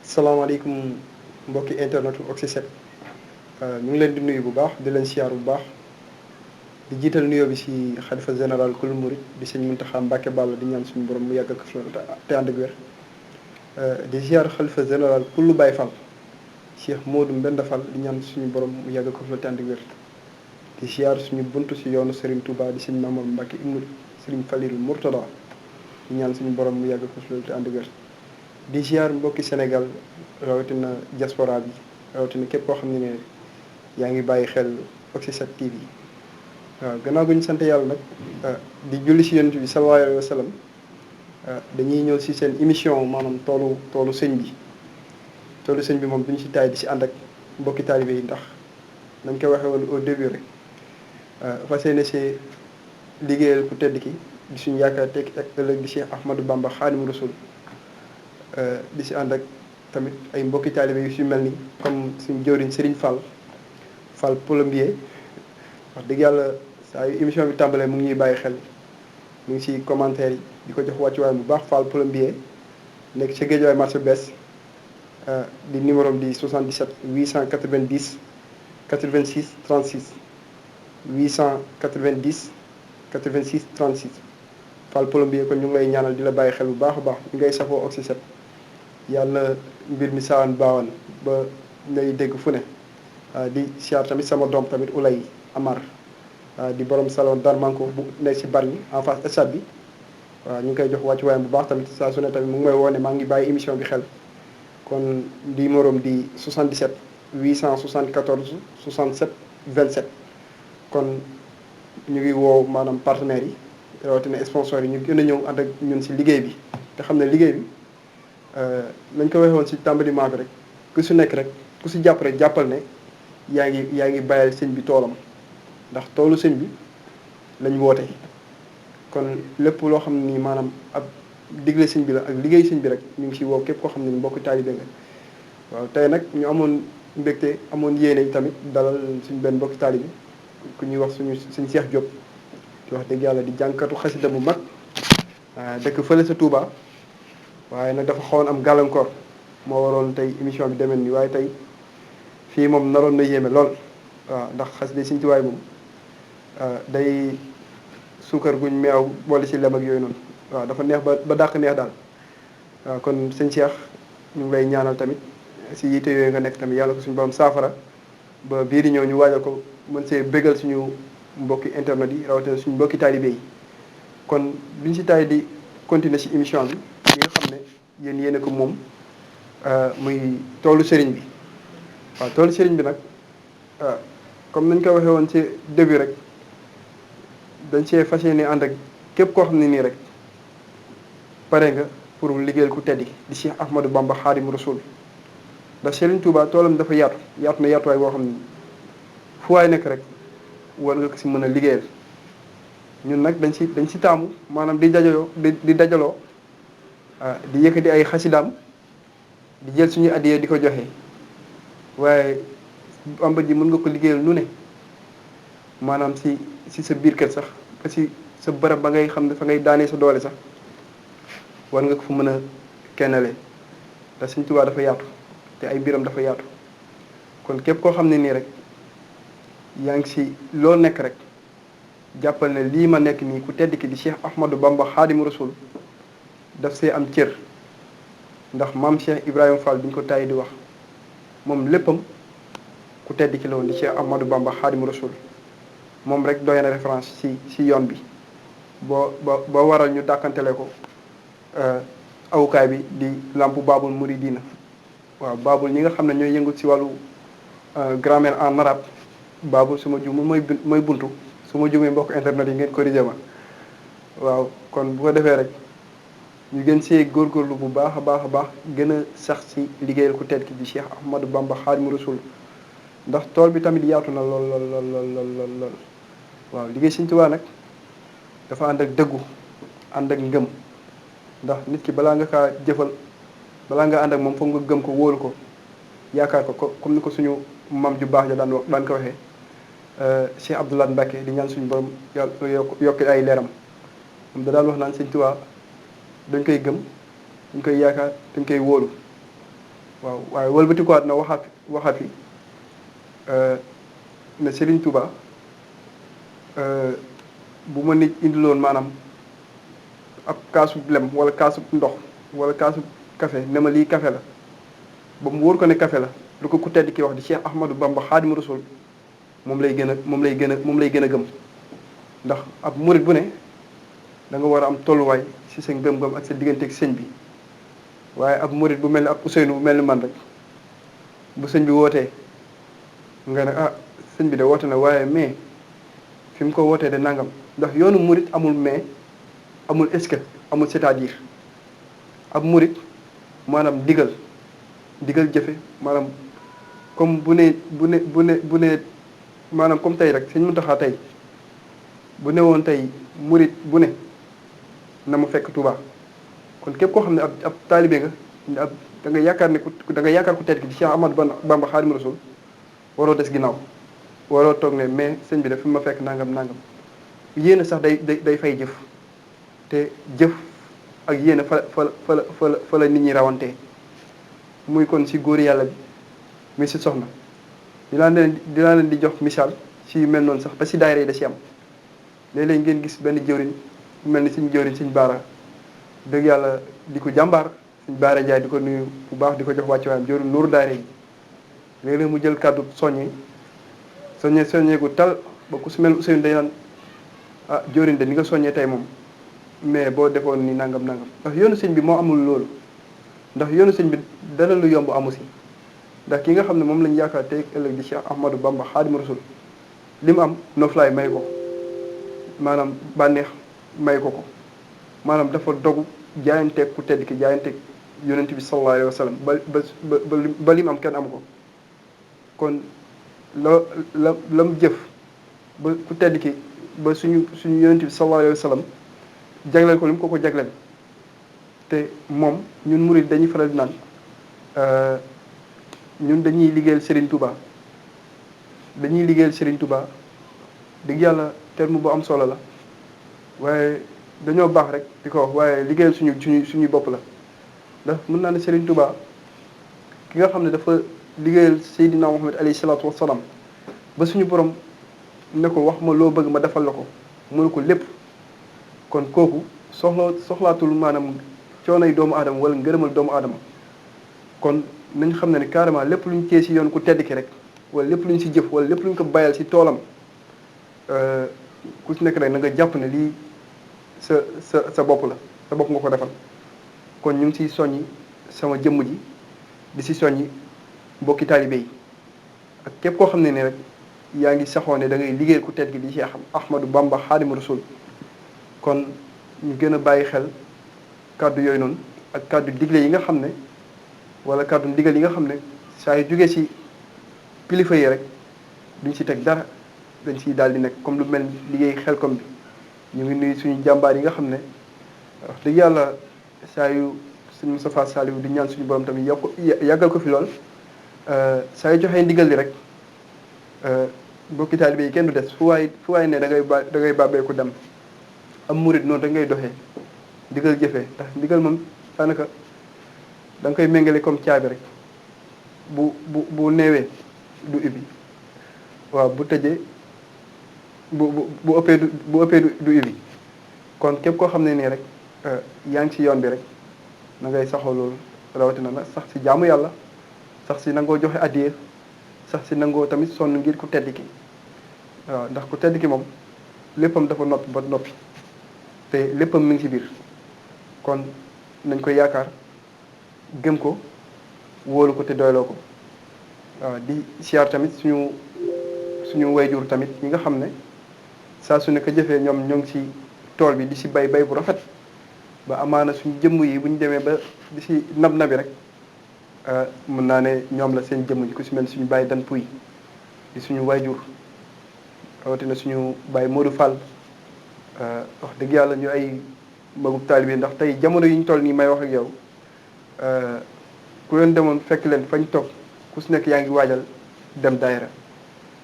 salaamaaleykum mbokki internet Oxy7 ñu ngi leen di nuyu bu baax di leen siyaar bu baax di jiital nuyoo bi ci xalifa général kulu murit di sëñ Muntaxa Mbàkke Bàlla di ñaan suñu borom mu yàgg ak te ànd ak wér di siyaar xalifa général kulu Baay Fall Cheikh Modou Mbenda Fall di ñaan suñu borom mu yàgg ko te ànd ak wér di siyaar suñu buntu ci yoonu Serigne Touba di sëñ Mamadou Mbàkke ibnu Serigne Falilou Mourtada di ñaan suñu borom mu yàgg ko te ànd ak wér di ziar mbokki Sénégal rawatina diaspora bi rawatina képp koo xam ne yaa ngi bàyyi xel Oxy7 TV waaw gannaaw gu ñu sant yàlla nag di julli si yonent bi sallallahu alayhi wa sallam dañuy ñëw si seen émission maanaam toolu sëñ bi moom duñu si taay di si ànd ak mbokki taalibe yi ndax nañ ko waxee woon au début rek fas yéene si liggéeyal ku tedd ki di suñu yaakaar tekki ak ëllëg di Cheikh Ahmadou Bamba Xaadimu Rasuul di si ànd ak tamit ay mbokki taalibe yu si mel ni comme suñu jëwriñ Serigne Fall plombier wax dëgg yàlla saa yu émission bi tàmbalee mu ngi ñuy bàyyi xel mu ngi si commentaire yi di ko jox wàccuwaay bu baax Fall plombier nekk ca Guédiawaye marché bees di numéro di 77 890 86 36 890 86 36 Fall plombier kon ñu ngi lay ñaanal di la bàyyi xel bu baax a baax ñu ngay safoo Oxy7 yàlla mbir mi saawan baawan ba ngay dégg fu ne di siyaar tamit sama doom tamit Ulay Amar di borom salon Darmanko bu nekk si Bargny en face stade bi waaw ñu ngi koy jox wàccu waayam bu baax tamit saa su ne tamit mu ngi may woone maa ngi bàyyi émission bi xel kon di morom di 77 874 67 27 kon ñu ngi woo maanaam partenaires yi rawatina sponsors yi ñu gën a ñëw ànd ak ñun si liggéey bi te xam ne liggéey bi lañ ko waxee woon si tàmbaliment bi rek ku si nekk rek ku si jàpp rek jàppal ne yaa ngi bàyyal sëñ bi toolam ndax toolu sëñ bi lañ woote kon lépp loo xam ne nii maanaam ab digle sëñ bi la ak liggéey sëñ bi rek ñu ngi si woo képp koo xam ne mbokk taalibe nga waaw tey nag ñu amoon mbégte amoon yéene tamit dalal suñu benn mbokk taalibe ku ñuy wax suñu Cheikh Diop di wax dëgg yàlla di jànkatu xasida bu mag dëkk fële sa Touba waaye nag dafa xawoon am gàllankoor moo waroon tey émission bi demee nii waaye tey fii moom naroon na yéeme lool waaw ndax xasida Sëñ Tuubaa moom day suukar guñ meew boole si lem ak yooyu noonu waaw dafa neex ba dàq neex daal waaw kon sëñ Cheikh ñu ngi lay ñaanal tamit si yitte yooyu nga nekk tamit yàlla ko suñu borom saafara ba bii di ñëw ñu waajal ko mën see bégal suñu mbokki internet yi rawatina suñu mbokki taalibe yi kon biñ si taay di continuer si émission bi ñi nga xam ne yéen yéene ko moom muy toolu sëriñ bi waaw toolu sëriñ bi nag comme nañ ko waxee woon ci début rek dañ see fas yéene ànd ak képp koo xam ne nii rek pare nga pour liggéeyal ku teddi di Cheikh Ahmadou Bamba Xaadimu Rasuul ndax Serigne Touba toolam dafa yaatu na yaatuwaay boo xam ne fu waay nekk rek war nga ko si mën a liggéeyal ñun nag dañ si taamu maanaam di dajaloo di yëkkati ay xasidaam di jël suñu addiyee di ko joxe waaye Bamba ji mën nga ko liggéeyal nu ne maanaam si sa biir kër sax ba si sa bërëb ba ngay xam ne fa ngay daanee sa doole sax war nga ko fa mën a kennale te Sëñ Tuubaa dafa yaatu te ay mbiram dafa yaatu kon képp koo xam ne nii rek yaa ngi si loo nekk rek jàppal ne lii ma nekk nii ku tedd ki di Cheikh Ahmadou Bamba Xaadimu Rasuul daf see am cër ndax maam Cheikh Ibrahima Fall bi ñu ko tàyyi di wax moom léppam ku tedd ki la woon di Cheikh Ahmadou Bamba Xaadimu Rasuul moom rek doy na référence si yoon bi boo waral ñu dàkkantele ko awukaay bi di lampu Baabul Muridiina waaw Baabul ñi nga xam ne ñooy yëngu si wàllu grammaire en arabe Baabul su ma juum mooy buntu su ma juumee mbokk internet yi ngeen corrigé ma waaw kon bu ko defee rek ñu gën see góorgóorlu bu baax a baax gën a sax si liggéeyal ku tedd ki di Cheikh Ahmadou Bamba Xaadimu Rasuul ndax tool bi tamit yaatu na lool waaw liggéey Sëñ Tuubaa nag dafa ànd ak dëggu ànd ak ngëm ndax nit ki balaa nga kaa jëfal balaa nga ànd ak moom foog nga gëm ko wóolu ko yaakaar ko comme ni ko suñu mam ju baax ja daan ko waxee Cheikh Abdoulaye Mbacke di ñaan suñu borom yàlla yokk ay leeram moom da daan wax naan Sëñ Tuubaa dañ koy gëm dañ koy yaakaar dañ koy wóolu waaw waaye wëlbatikuwaat na waxaat fi ne Serigne Touba bu ma nit indiloon maanaam ab kaasu lem wala kaasu ndox wala kaasu café ne ma lii café la ba mu wóor ko ne café la lu ko ku tedd ki wax di Cheikh Ahmadou Bamba Xaadimu Rasul moom lay gën a gëm ndax ab murit bu ne da nga war a am tolluwaay ci sa ngëm-ngëm ak sa digganteeg sëñ bi waaye ab murit bu mel ni ab Ousseynou bu mel ni man rek bu sëñ bi wootee nga ne sëñ bi de woote na waaye mais fi mu ko wootee de nangam ndax yoonu murit amul mais amul est-ce que amul c'est-à-dire ab murit maanaam digal jëfe maanaam comme bu ne maanaam comme tey rek sëñ Muntaxa tey bu ne woon tey murit bu ne na ma fekk Touba kon képp koo xam ne ab taalibe nga da nga yaakaar ne da nga yaakaar ku tedd ki di Cheikh Ahmadou Bamba Xaadimu Rasul waroo des ginnaaw waroo toog ne mais sëñ bi de fi ma fekk nangam yéene sax day fay jëf te jëf ak yéene fa la nit ñi rawantee muy kon si góor yàlla bi muy si soxna dinaa leen di jox misaal si mel noonu sax ba si daayira yi da si am léeg-léeg ngeen gis benn jëwriñ mel ni suñ jëwriñ suñ baara dëgg yàlla di ko jàmbaar suñ baara Njaay di ko nuyu bu baax di ko jox wàccu waayam jëwriñ nuuru daayira yi léeg-léeg mu jël kàddu soññee gu tal ba ku su mel Ousseynou day naan jëwriñ de ni nga soññee tey moom mais boo defoon ni nangam ndax yoonu sëñ bi moo amul loolu ndax yoonu sëñ bi dara lu yomb amu si ndax ki nga xam ne moom lañ yaakaar tey ëllëg di Cheikh Ahmadou Bamba Xaadimu Rasul li mu am noflaay may ko maanaam bànneex may ko maanaam dafa dogu jaayanteeg ku tedd ki jaayanteeg yonent bi sallallahu alayhi wa sallam ba li mu am kenn amu ko kon la mu jëf ba ku tedd ki ba suñu yonent bi sallallahu alayhi wa sallam jagleel ko li mu ko jagleel te moom ñun murid dañuy faral di naan ñun dañuy liggéeyal Serigne Touba dëgg yàlla terme bu am solo la waaye dañoo baax rek di ko wax waaye liggéeyal suñuy bopp la ndax mën naa ne Serigne Touba ki nga xam ne dafa liggéeyal Seydina Muhammad alayhi salaatu wassalaam ba suñu borom ne ko wax ma loo bëgg ma defal la ko mënu ko lépp kon kooku soxlaatul maanaam coonoy doomu aadama wala ngërëmal doomu aadama kon nañ xam ne carrément lépp lu ñu cee si yoon ku tedd ki rek wala lépp lu ñu si jëf wala lépp lu ñu ko bayal si toolam ku si nekk rek na nga jàpp ne lii sa bopp la sa bopp nga ko defal kon ñu ngi siy soññi sama jëmm ji di si soññi mbokki taalibe yi ak képp koo xam ne rek yaa ngi saxoo ne da ngay liggéeyal ku tedd gi di Cheikh Ahmadou Bamba Xaadimu Rasul kon ñu gën a bàyyi xel kàddu yooyu noonu ak kàddu digle yi nga xam ne wala kàddu ndigal yi nga xam ne saa yu jógee ci kilifa yi rek duñ si teg dara dañ siy daal di nekk comme lu mel liggéey Xelcom bi ñu ngi nuyu suñu jàmbaar yi nga xam ne wax dëgg yàlla saa yu suñu Moustapha Saliou di ñaan suñu borom tamit yàggal ko fi lool saa yu joxee ndigal li rek mbokki taalibe yi kenn du des fu waay ne da ngay bàbbeeku dem am murit noonu da ngay doxee ndigal jëfee ndax ndigal moom daanaka da nga koy méngale comme caabi rek bu neewee du ubbi waaw bu tëjee bu ëppee du ubbi kon képp koo xam ne nii rek yaa ngi ci yoon bi rek na ngay saxoo loolu rawatina na sax si jaamu yàlla sax si nangoo joxe addiya sax si nangoo tamit sonn ngir ku tedd ki waaw ndax ku tedd ki moom léppam dafa noppi ba noppi te léppam mi ngi ci biir kon nañ koy yaakaar gëm ko wóolu ko te doyloo ko waaw di siyaar tamit suñu wayjur tamit ñi nga xam ne saa su ne ko jëfee ñoom ñoo ngi ci tool bi di si bay bu rafet ba amaana suñu jëmm yi bu ñu demee ba di si nabi rek mën naa ne ñoom la seen jëmm ku si mel suñu bàyyi dan puy di suñu wayjur rawatina suñu bàyyi Modou Fall wax dëgg yàlla ñu ay magub taalibe ndax tey jamono yi ñu toll nii may wax ak yow ku leen demoon fekk leen fañ toog ku si nekk yaa ngi waajal dem daayira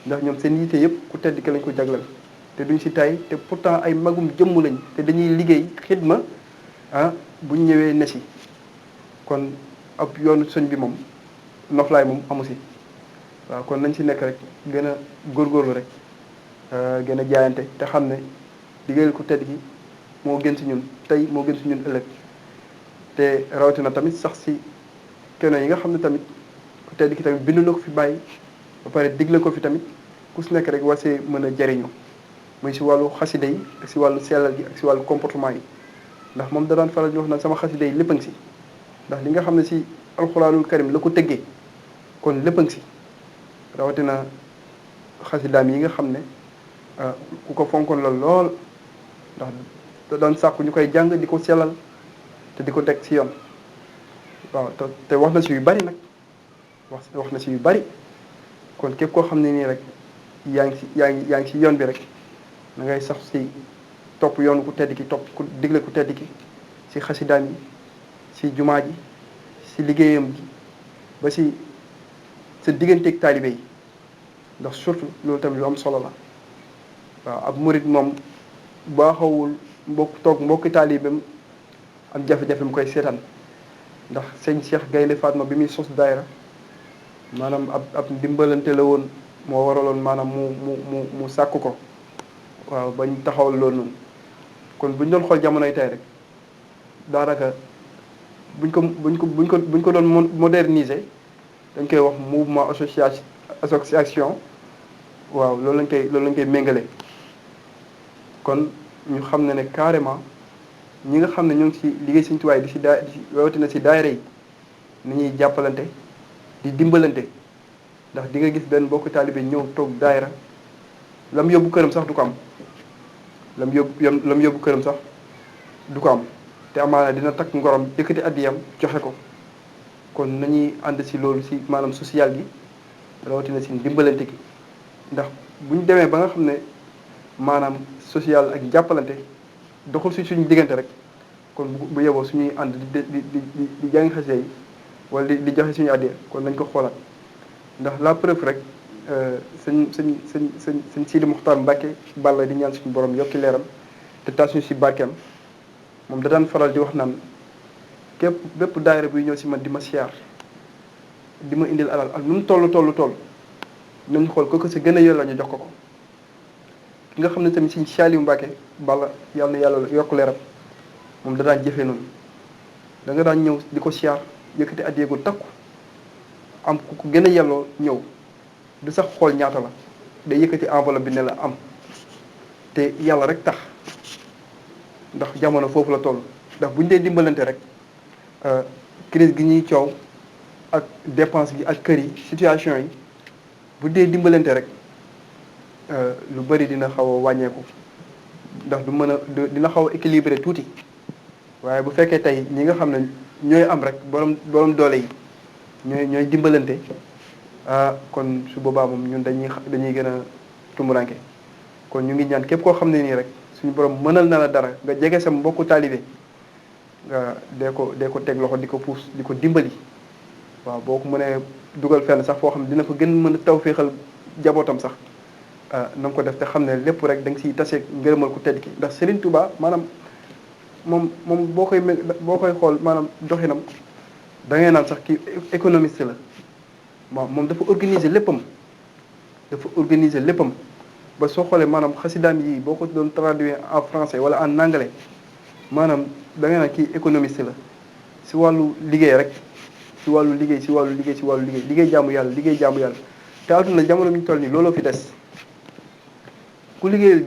ndax ñoom seen yitte yëpp ku tedd ki lañ ko jaglal te duñ si tay te pourtant ay magum jëmm lañ te dañuy liggéey xidma buñ ñëwee ne si kon ab yoonu sëñ bi moom noflaay moom amu si. waaw kon nañ si nekk rek gën a góorgóorlu rek gën a jaayante te xam ne liggéeyal ku tedd gi moo gën si ñun tey moo gën si ñun ëllëg te rawatina tamit sax si keno yi nga xam ne tamit ku tedd ki tamit bind na ko fi bàyyi ba pare digle ko fi tamit ku si nekk rek war see mën a jariñu muy si wàllu xasida yi ak si wàllu sellal gi ak si wàllu comportement yi ndax moom da daan faral di wax naan sama xasida yi lépp a ngi si ndax li nga xam ne si alxuraanul karim la ko tëggee kon lépp a ngi si rawatina xasidaam yi nga xam ne ku ko fonkoon la lool ndax da daan sàkku ñu koy jàng di ko sellal te di ko teg si yoon waaw te wax na si yu bari nag wax na si yu bari kon képp koo xam ne nii rek yaa ngi si yoon bi rek da ngay sax si topp yoonu ku tedd ki topp ku digle ku tedd ki si xasidaam yi si jumaa ji si liggéeyam ji ba si sa digganteeg taalibe yi ndax surtout loolu tamit lu am solo la waaw ab murit moom baaxawul mbokki taalibeem am jafe-jafe mu koy seetaan ndax sëñ Cheikh Gaynde Fatma bi muy sos daayira maanaam ab ndimbalante la woon moo waraloon maanaam mu sàkk ko waaw bañ taxawal loolu noonu kon buñ doon xool jamonoy tey rek daanaka buñ ko doon moderniser dañ koy wax mouvement association waaw loolu lañ koy méngale kon ñu xam ne carrément ñi nga xam ne ñoo ngi ci liggéey Sëñ Tuubaa di si rawatina si daayira yi ni ñuy jàppalante di dimbalante ndax di nga gis benn bokk taalibe ñëw toog daayira lam yóbbu këram sax du ko am lam yóbbu këram sax du ko am te amaana dina takk ngorom yëkkati addiyam joxe ko kon nañuy ànd si loolu si maanaam social gi rawatina si dimbalante gi ndax bu ñu demee ba nga xam ne maanaam social ak jàppalante doxul si suñu diggante rek kon bu yeboo suñuy ànd di jàng xasida yi wala di joxe suñu addiya kon nañ ko xoolaat ndax la preuve rek sëñ Sidi Muxtaar Mbàkke Balla di ñaan suñu borom yokki leeram te taas ñu si barkeem moom da daan faral di wax naan bépp daayira buy ñëw si man di ma siyaar di ma indil alal ak nu mu toll nañ xool ko si gën a yelloo ñu jox ko ki nga xam ne tamit sëñ Saaliw Mbàkke Balla yàlla na yàlla yokk leeram moom da daan jëfee noonu da nga daan ñëw di ko siyaar yëkkati addiya gu takku am ku ko gën a yelloo ñëw du sax xool ñaata la day yëkkati enveloppe bi ne la am te yàlla rek tax ndax jamono foofu la toll ndax bu ñu dee dimbalante rek crise gi ñuy coow ak dépense bi ak kër yi situation yi bu dee dimbalante rek lu bari dina xaw a wàññeeku ndax du mën a dina xaw a équilibré tuuti waaye bu fekkee tey ñi nga xam ne ñooy am rek borom doole yi ñooy dimbalante kon su boobaa moom ñun dañuy gën a tumuranke kon ñu ngi ñaan képp koo xam ne nii rek suñu borom mënal na la dara nga jege sa mbokku taalibe nga dee ko teg loxo di ko puus di ko dimbali waaw boo ko mënee dugal fenn sax foo xam ne dina fa gën mën a tawféexal jabootam sax na nga ko def te xam ne lépp rek da nga siy tase ngërëmal ku tedd ki ndax Serigne Touba maanaam moom boo koy xool maanaam doxinam da ngay naan sax kii économiste la waaw moom dafa organiser léppam ba soo xoolee maanaam xasidaam yi boo ko doon traduire en français wala en anglais maanaam da ngay naan kii économiste la si wàllu liggéey rek si wàllu liggéey jaamu yàlla te àdduna jamono bi ñu toll nii looloo fi des ku liggéeyal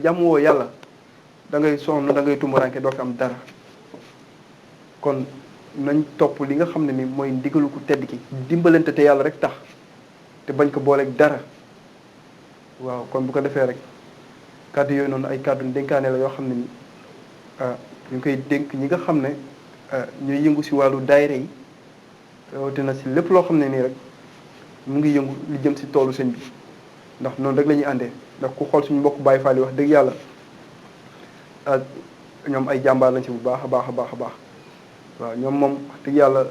jaamuwoo yàlla da ngay sonn da ngay tumuraanke doo fi am dara kon nañ topp li nga xam ne ni mooy ndigalu ku tedd ki dimbalante te yàlla rek tax te bañ ko booleeg dara waaw kon bu ko defee rek kàddu yooyu noonu ay kàddu dénkaane la yoo xam ne ni ñu koy dénk ñi nga xam ne ñooy yëngu si wàllu daayira yi rawatina si lépp loo xam ne nii rek mu ngi yëngu li jëm si toolu sëñ bi ndax noonu rek la ñuy àndee ndax ku xool suñu mbokk Baay Faal yi wax dëgg yàlla ñoom ay jàmbaar lañ si bu baax a baax waaw ñoom moom wax dëgg yàlla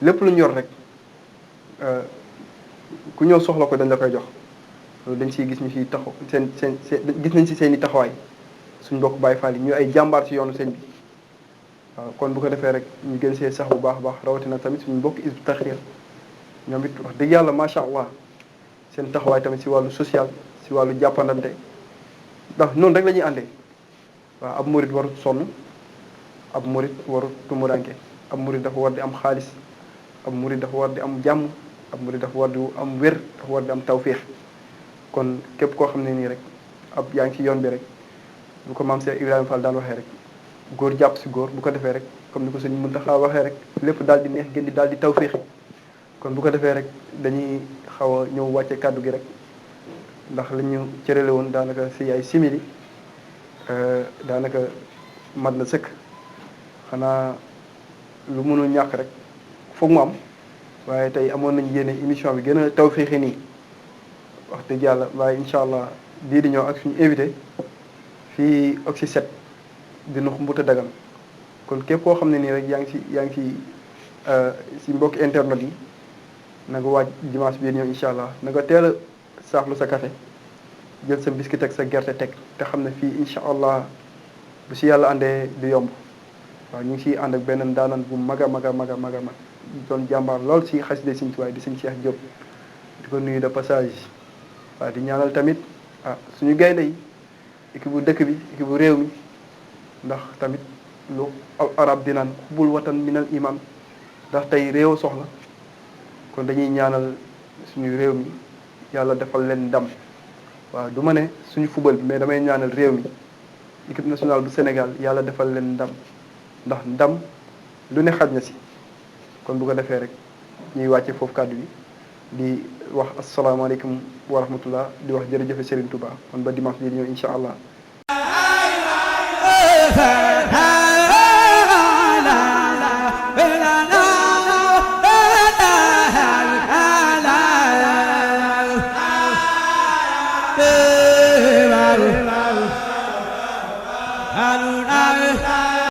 lépp lu ñu yor rek ku ñëw soxla ko dañ la koy jox loolu dañ siy gis ñu siy taxaw gis nañ si seen i taxawaay suñu mbokk Baay Faal yi ñu ay jàmbaar si yoonu sëñ bi waaw kon bu ko defee rek ñu gën see sax bu baax a baax rawatina tamit suñu mbokk Hizbut Tarqiyyah ñoom it wax dëgg yàlla macha allah seen taxawaay tamit si wàllu social si wàllu jàppandante ndax noonu rek la ñuy àndee waaw ab murit warut sonn ab murit warut tumuranke ab murit dafa war di am xaalis ab murit dafa war di am jàmm ab murit dafa war di am wér dafa war di am tawféex kon képp koo xam ne nii rek ab yaa ngi ci yoon bi rek bu ko maam Cheikh Ibrahima Fall daan waxee rek góor jàpp si góor bu ko defee rek comme ni ko sëñ Muntaxa waxee rek lépp daal di neex gën di daal di tawféexi kon bu ko defee rek dañuy xaw a ñëw wàcce kàddu gi rek ndax li ñu cërale woon daanaka si ay simili daanaka mat na sëkk xanaa lu mënul ñàkk rek foog mu am waaye tey amoon nañ yéene émission bi gën a tawféexi nii wax dëgg yàlla waaye incha allah bii di ñëw ak suñu invité fii Oxy 7 dina xumbuta dagan kon képp koo xam ne nii rek yaa ngi si mbokki internet yi na nga waaj dimanche bii di ñëw incha allah na nga teel a saaxlu sa café jël sa biscuit ak sa gerte teg te xam ne fii incha allah bu si yàlla àndee du yomb waaw ñu ngi siy ànd ak benn daanaan bu mag a mag a mag a mag a mag doon jàmbaar lool si xasida Sëñ Tuubaa di Sëñ Cheikh Diop di ko nuyu de passage waaw di ñaanal tamit suñu gaynde yi équipe bu dëkk bi équipe bu réew mi ndax tamit lu arab di naan xubbul watan minal iman ndax tey réew soxla kon dañuy ñaanal suñu réew mi yàlla defal leen ndam waaw du ma ne suñu football bi mais damay ñaanal réew mi équipe nationale bu Sénégal yàlla defal leen ndam ndax ndam lu ne xaj na si kon bu ko defee rek ñuy wàcce foofu kàddu bi di wax asalaamaaleykum wa rahmatullah di wax jërëjëfe Serigne Touba kon ba dimanche bii di ñëw incha allah